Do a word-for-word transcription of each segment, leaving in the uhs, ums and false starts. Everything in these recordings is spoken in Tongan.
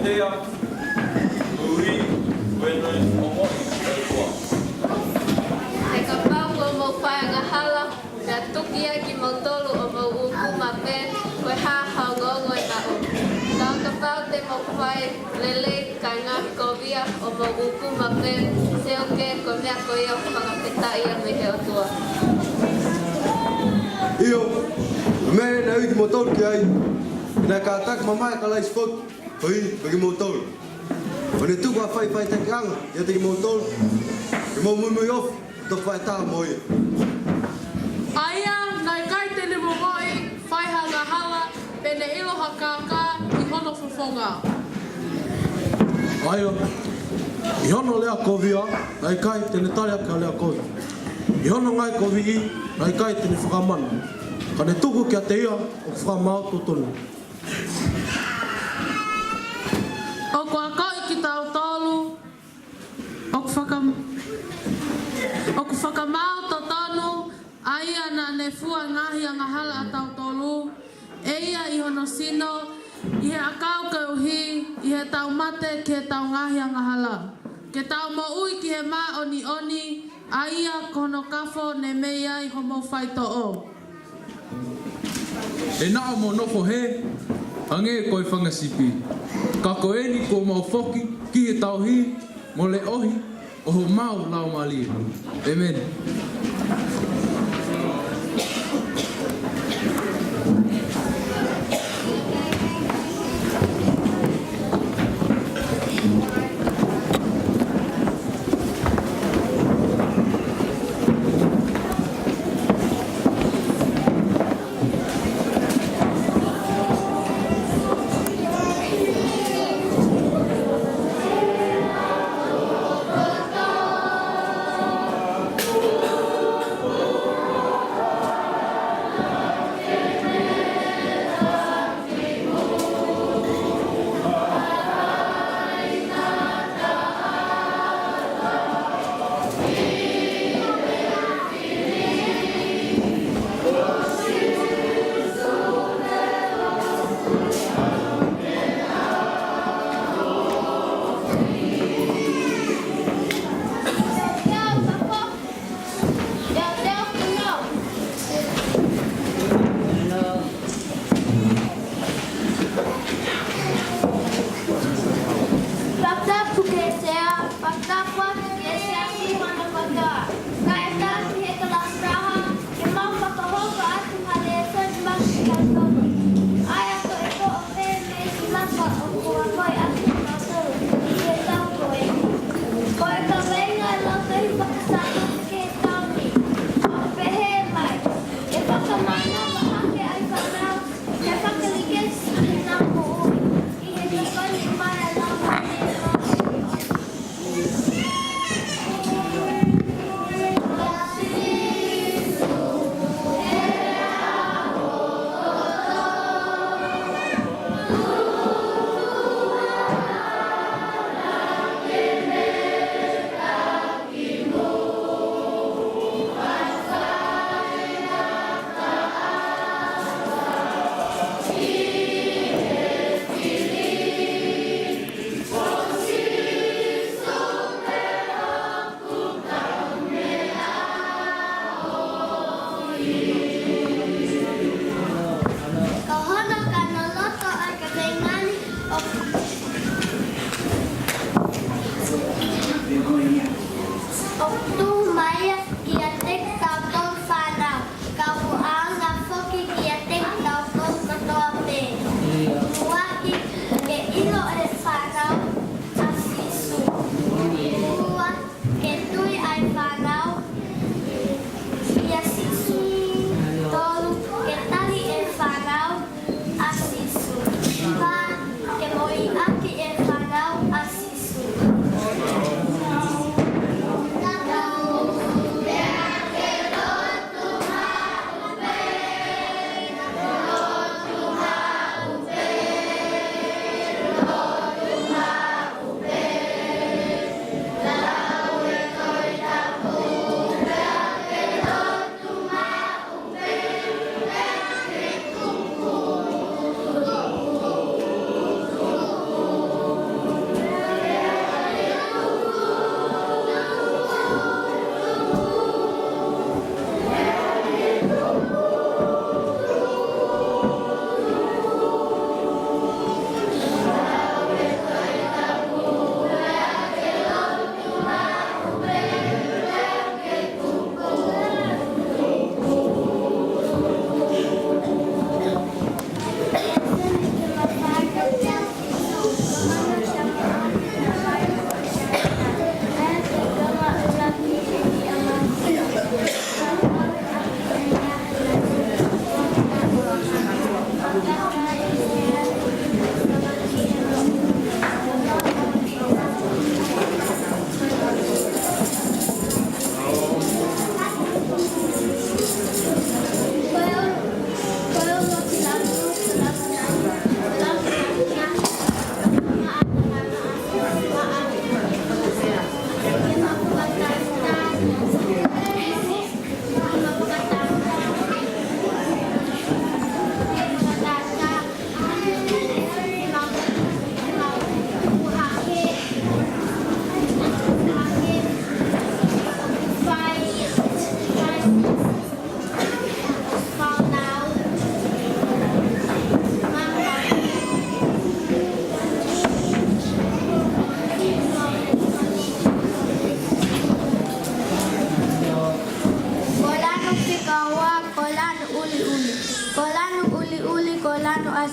He kuo ui, kuo ne ongoʻi ʻa e ʻOtua. He kapau kuo mou fai angahala, pea tuku ia kimoutolu ʻo mou ʻūkuma pē, ko e hā ha ongoongo ʻe maʻu? Ka ʻo kapau te mou fai lelei kae ngaahi kovia ʻo mou ʻūkuma pē, seuke, ko e meʻa ko ia ʻoku fakafetaʻi ia mei he ʻOtua. ʻIo, meʻa naʻe ui kimoutolu ki ai, naʻe kātaki mamae ʻa Kalaisi foki, koeʻuhi ko kimoutolu. ʻO ne tuku ʻa e faʻifaʻitakiʻanga ʻiate kimoutolu, ke mou muimui ofi, tofa e taha mo ia. ʻA ia naʻe ʻikai te ne ongoʻi fai ha angahala, pe ne ʻilo ha kākā ʻi hono fofonga. ʻA ia, ʻi hono lea kovia, naʻe ʻikai te ne tali ʻaki ha lea kovi. ʻI hono ngaahi koviʻi, naʻe ʻikai te ne fakamana. Ka ne tuku kiate ia ʻoku fakamaau totonu. ʻOku akoʻi kitautolu ʻoku fakam-, ʻoku fakamaau totonu, ʻa ia naʻa ne fua ngaahi angahala ʻatautolu ʻe ia ʻi hono sino, ʻi he ʻakau koeʻuhi, ʻi heʻetau mate ki heʻetau ngaahi angahala, ke tau moʻui ki he māʻoniʻoni, ʻa ia ko hono kafo ne mei ai homou faitoʻo. He naʻa mo nofo hē, hangē ko e fanga sipi. Ka ko eni kuo mau foki ki he tauhi mo leʻohi ʻo homau laumālie. ʻĒmeni.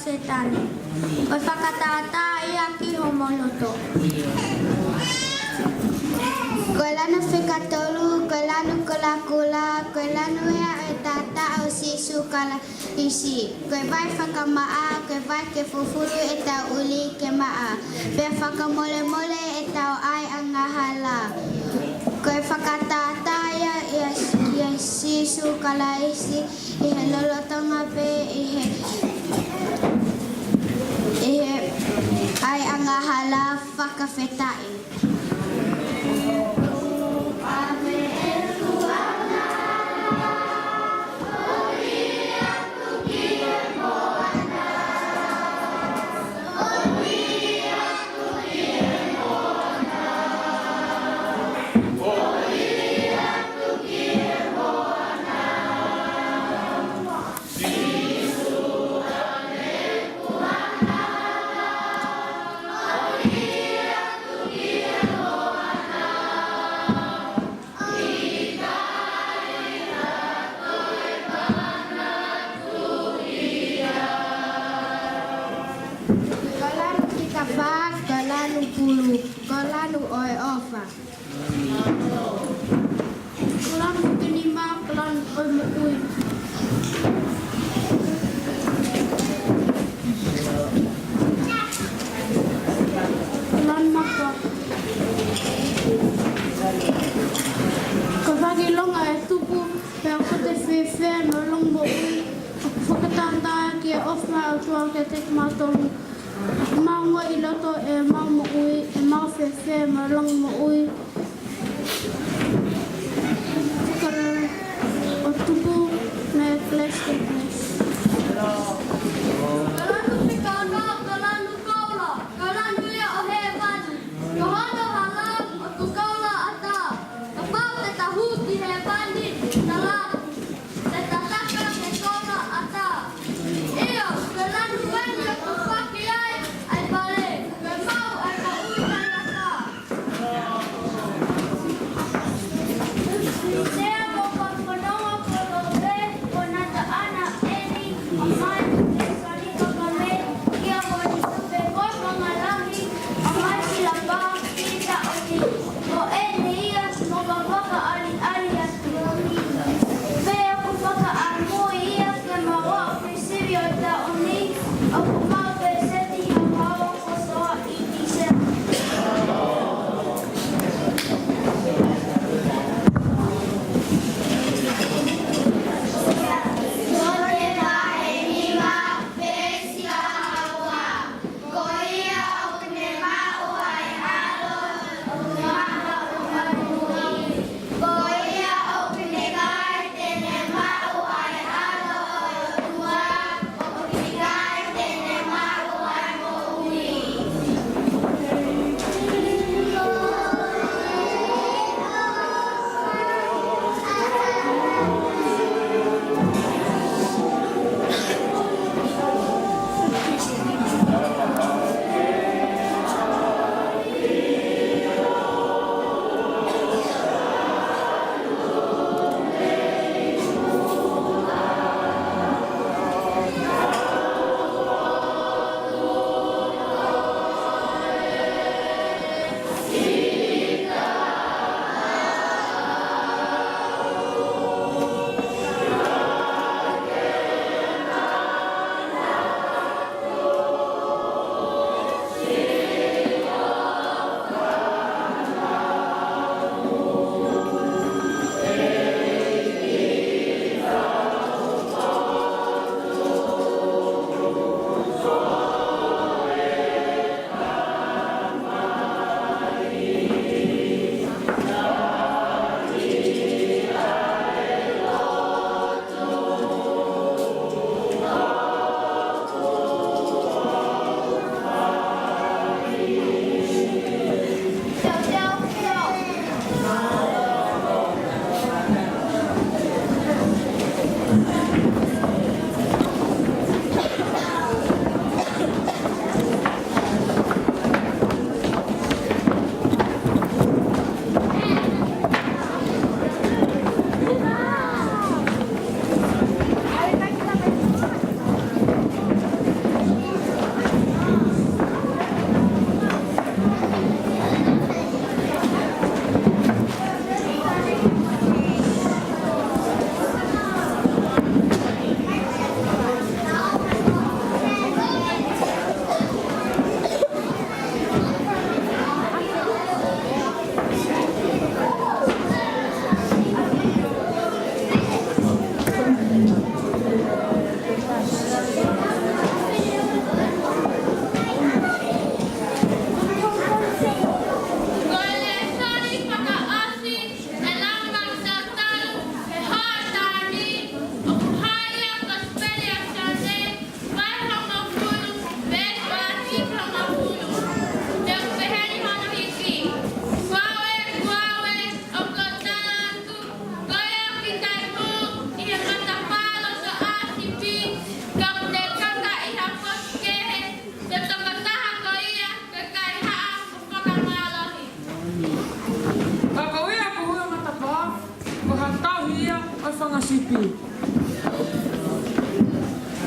Sētane. Ko e fakatātā ia ki homo loto. Ko e lanu fika tolu, ko e lanu kulakula, ko e lanu ia ʻo e taʻataʻa ʻo Sīsū Kalaisi. Ko e vai fakamaʻa, ko e vai ke fufulu ʻetau ʻuli ke maʻa, pea fakamolemole ʻetau ʻai angahala. Ko e fakatātā ia ʻia, ʻia Sīsū Kalaisi ʻi he lolotonga pē ʻi he, ʻi he ʻai angahala. Fakafetaʻi. Ko e lanu fika fā, ko e lanu pulu, ko e lanu ʻo e ʻofa. Ko e lanu fika nima, ko e lanu ʻo e moʻui. Ko e lanu maka. Ko e fakaʻilonga ʻe tupu, pea ʻoku te fēfē mo e longomoʻui, ʻoku fakatātā ki he ʻofa ʻa e ʻOtua kiate kimautolu. ʻOku mau ongoʻi ʻi loto ʻemau moʻui, ʻemau fēfē mo e longomoʻui. Ko e lanu ʻo tupu, mei Bless the Bless. Ko e lanu fika ono, ko e lanu koula, ko e lanu ia ʻo hēvani. Ko hono hala ʻoku koula ʻatā. Kapau te ta hū ki hēvani, ta laku, te ta taka he koula ʻatā. ʻIo, ko e lanu eni ʻoku foaki ai ʻa e pale, ko e maʻu ʻa e moʻui taʻengata. Sea mo ka fononga ko Lope, ko Nataʻana eni, ʻa mai, e sani ka kame,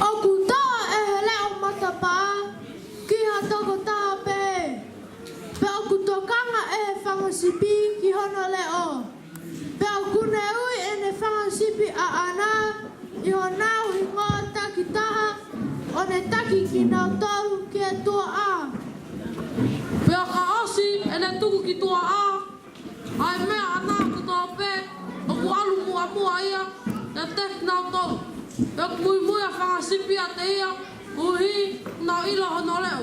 ʻOku toʻo ʻe he leʻo matapā ki ha tokotaha pē, pea ʻoku tokanga ʻe he fanga sipi ki hono leʻo. Pea ʻoku ne ui ʻene fanga sipi ʻaʻana ʻi honau hingoa takitaha, ʻo ne taki kinautolu ki he tuaʻā. Pea ka ʻosi ʻene tuku ki tuaʻā ʻa e meʻa ʻaʻana kotoa pē, ʻoku ʻalu muʻamuʻa ia ʻiate kinautolu. Pea ʻoku muimui ʻa e fanga sipi ʻiate ia, koeʻuhi kuo nau ʻilo hono leʻo.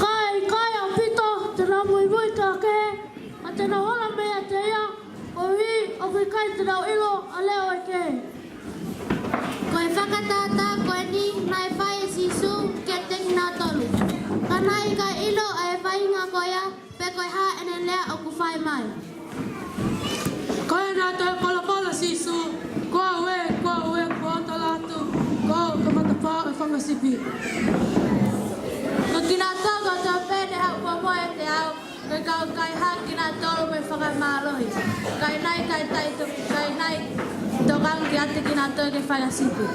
Ka ʻe ʻikai ʻaupito te nau muimui ki ha kehe, ka te nau hola mei ʻiate ia, koeʻuhi ʻoku ʻikai te nau ʻilo ʻa e leʻo ʻo e kehe. Ko e fakatātā ko eni naʻe fai ʻe Sīsū kiate kinautolu. Ka naʻe ʻikai ʻilo ʻa e faʻahinga ko ia, pe ko e hā ʻene lea ʻoku fai mai. Ko ena ʻa e palopalema ʻa Sīsū, ko au ē, ko au ē, ko au tala atu, ko au ko e matapā ʻo e fanga sipi. Ko kinautolu kotoa pē ne haʻu muʻamuʻa ʻiate au, ko e kau kaihaʻa kinautolu mo e fakamālohi. Ka naʻe ʻikai taʻeto-, ka naʻe ʻikai tokanga kiate kinautolu ki he fanga sipi.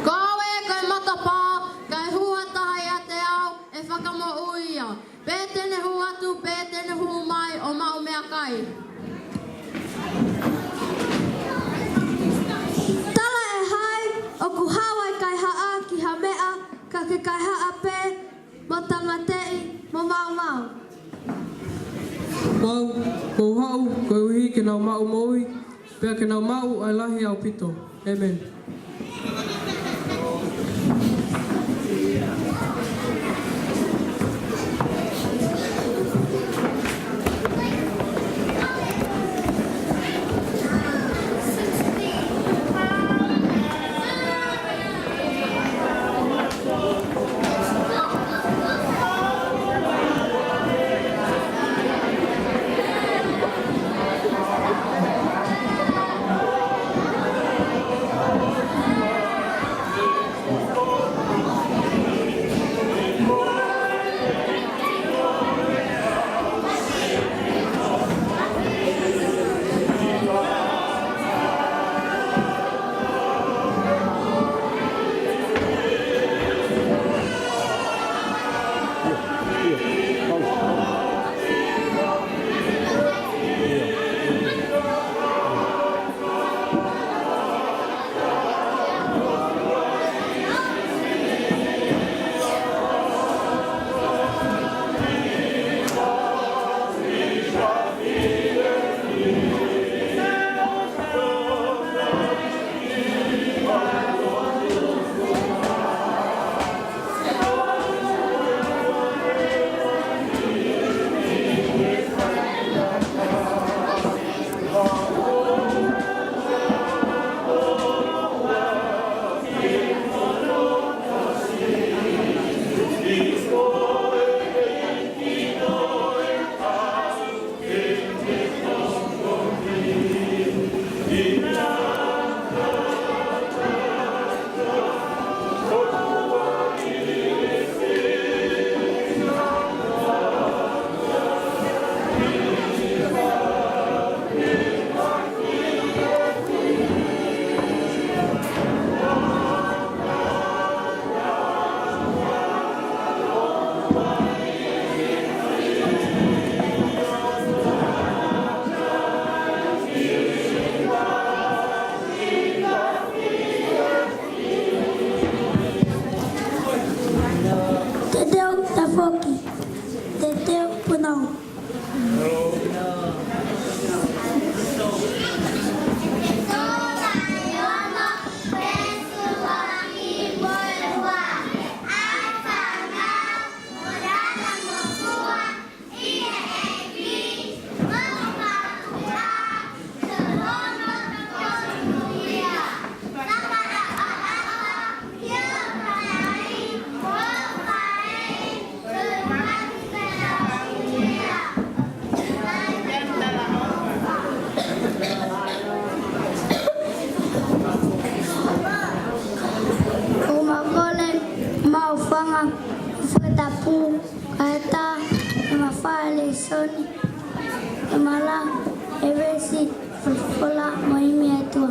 Ko au ē ko e matapā, ka ʻe hū ha taha ʻiate au, ʻe fakamoʻui ia. Pea te ne hū atu, pea te ne hū mai ʻo maʻu meʻakai. Tala ʻe hai ʻoku haʻu ʻa e kaihaʻa ki ha meʻa, ka ke kaihaʻa pē, mo tāmateʻi, mo maumau. Ko au, ko au haʻu, koeʻuhi ke nau maʻu moʻui, pea ke nau maʻu ʻa e lahi ʻaupito. ʻĒmeni. Te teu tafoki, te teu punau. ʻOku mau kole, mau fanga, fakatapu, kae ʻatā, ʻe mafai lēsoni, ʻe mala, ʻe veesi, Folofola mo e himi ʻa e ʻOtua.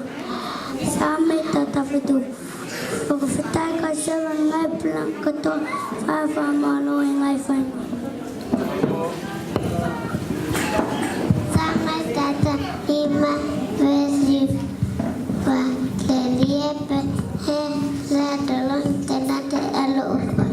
Saame taha taha fitu. Fakafetaʻi kae ʻoua ʻe ngaahi puleʻanga kotoa, fai fakamālō ʻi he ngaahi fai. Saame taha taha nima, veesi ua. Te liepe he lea tolong tenate elu upa.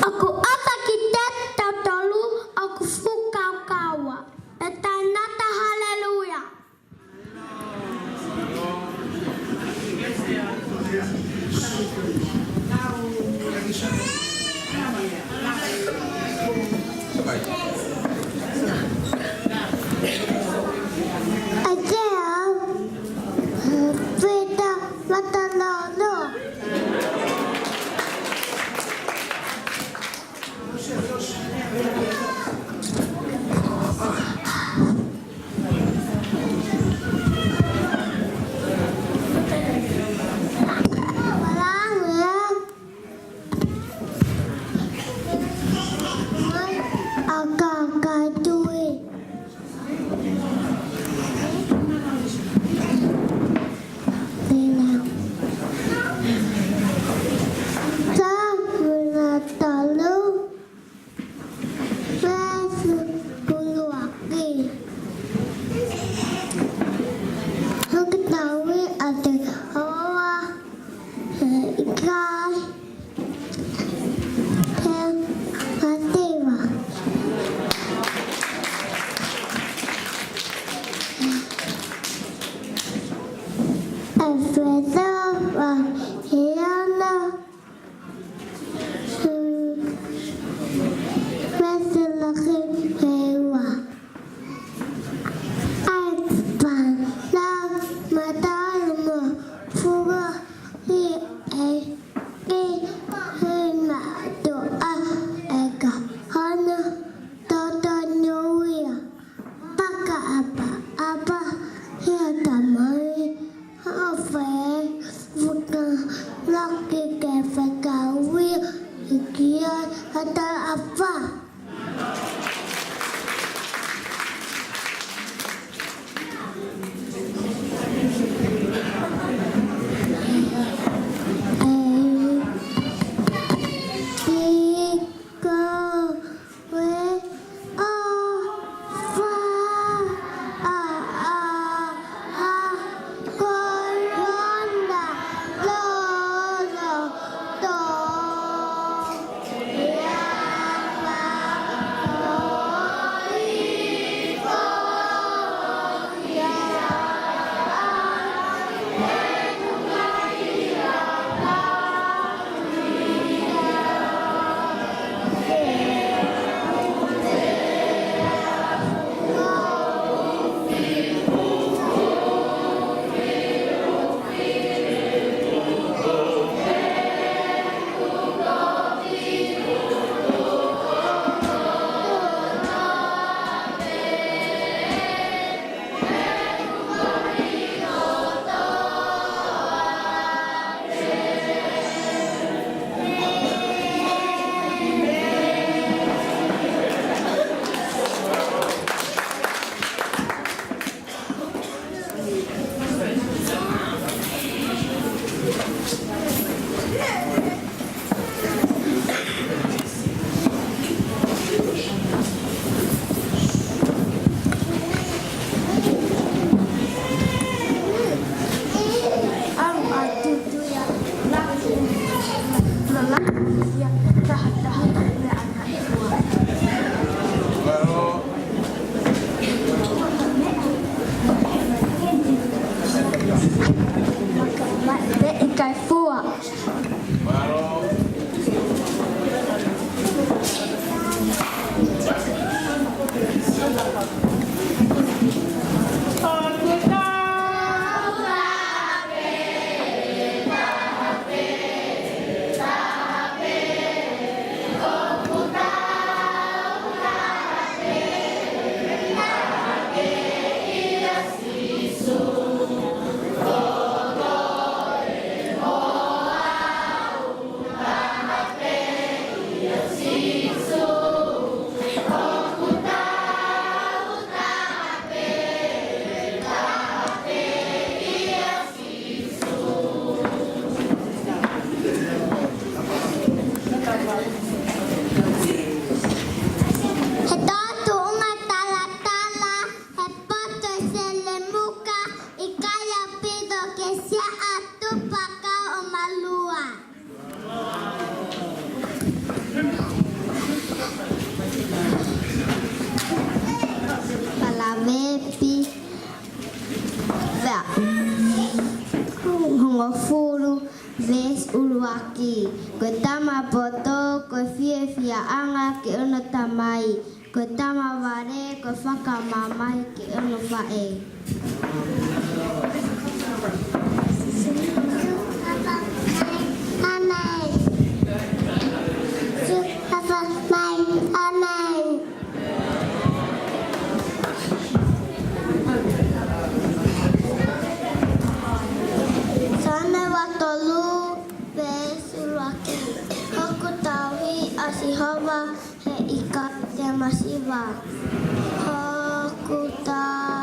ʻOku ʻofa ki he tautolu ʻoku fuʻu kaukaua. Pea tau nau tā haleluia. ʻAisea, Pita, Matalolo. Saame taha talu, veesi ʻuluaki. Hake tauhi ʻa Sihova, he ʻikai ke masiva. ʻEfesō vahe ono, veesi ʻuluaki ki he ua. ʻAi pē nau matala mo fua ʻi he ʻEiki, he mātuʻa ʻe ka hana totonu ia. Fakaʻapaʻapa ki he Tamai, ʻo fē fuka laki ke fekauʻi ʻi kia ata afa. He tō tuʻunga talatala, he poto ʻi Selemuka, ʻikai ʻaupito ke siʻa Tupakau ʻo Malua. Palavepi, vea, hongofulu, veesi ʻuluaki. Ko e tama poto, ko e fiefiaʻanga ki hono tamai. Ko e tama vale, ko e fakamamahi ki hono faʻē. Amen. Amen. Saame uatolu, veesi ʻuluaki. Hoku tauhi ʻa Sihova, he ʻikai te u masiva. Hoku tauhi